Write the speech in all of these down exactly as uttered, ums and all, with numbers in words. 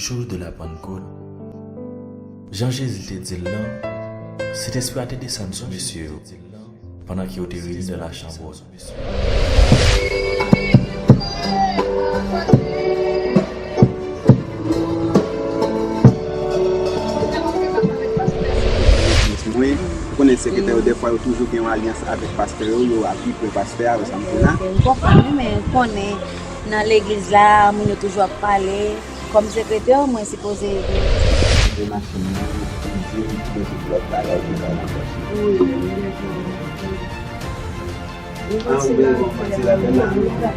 Jour de la Pentecôte, jan Jezi te di l lan, Sentespri a te desann sou mesye yo pandan ke yo te reyini nan lachanm wòt. Mwen, ou konnen sekretè yo, dèfwa yo toujou gen yon alyans avèk pastè yo, yo ap pi pre pastè a, wè sa m di la. M konprann wi, men ou konnen nan legliz la, moun yo toujou ap pale. Kòm sekretè, mwen sipoze ede. Mwen machin nan, m di m bezwen lòt bagay pou bay nan pòch. Wi, m bezwen. An, ou bezwen kòmanse la, men la.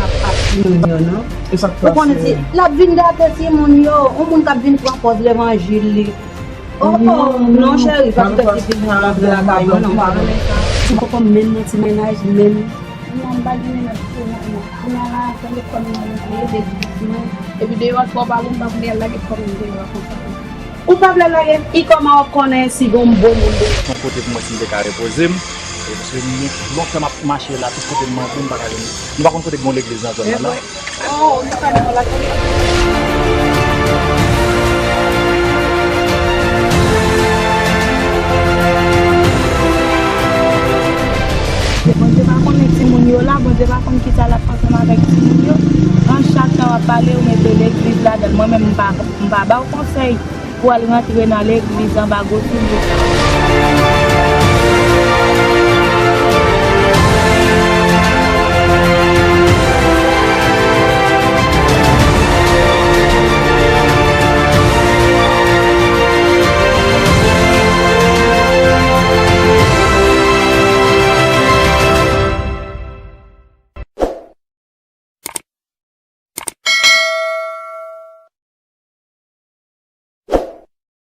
Ap ap timoun yo non. Ou konnen si l ap vin gate timoun yo, yon moun k ap vin pran pòz levanjil li. Oh oh, non cheri, pa fè ti vin rantre lakay mwen non, m pa renmen sa. Ti koko m menm nan ti mennaj menm. Non, m pa gen mennaj pou mwen non. Kounya la, tande kòm nan rete di mwen. Epi deyò twò pa bon, m pa vle al lage kòm nan deyò a konsa. Ou pa vle lage, e kòman w ap konnen si gon bon moun deyò? Yon kote pou mwen si m te ka repoze m. E paske mwen lontan m ap mache la, tout kote m antre m pa ka jwenn. Nou pa konn kote k gon legliz nan zòn nan la. Oh, nou pa nan lakay. Bondye pa konnen timoun yo la, Bondye pa konn kisa l ap fè ansanm avèk timoun yo. An chak tan w ap pale, ou mete legliz ladan l. Mwen menm, m pa, m pa ba w konsèy pou w al rantre nan legliz anba gwo soulye sa yo.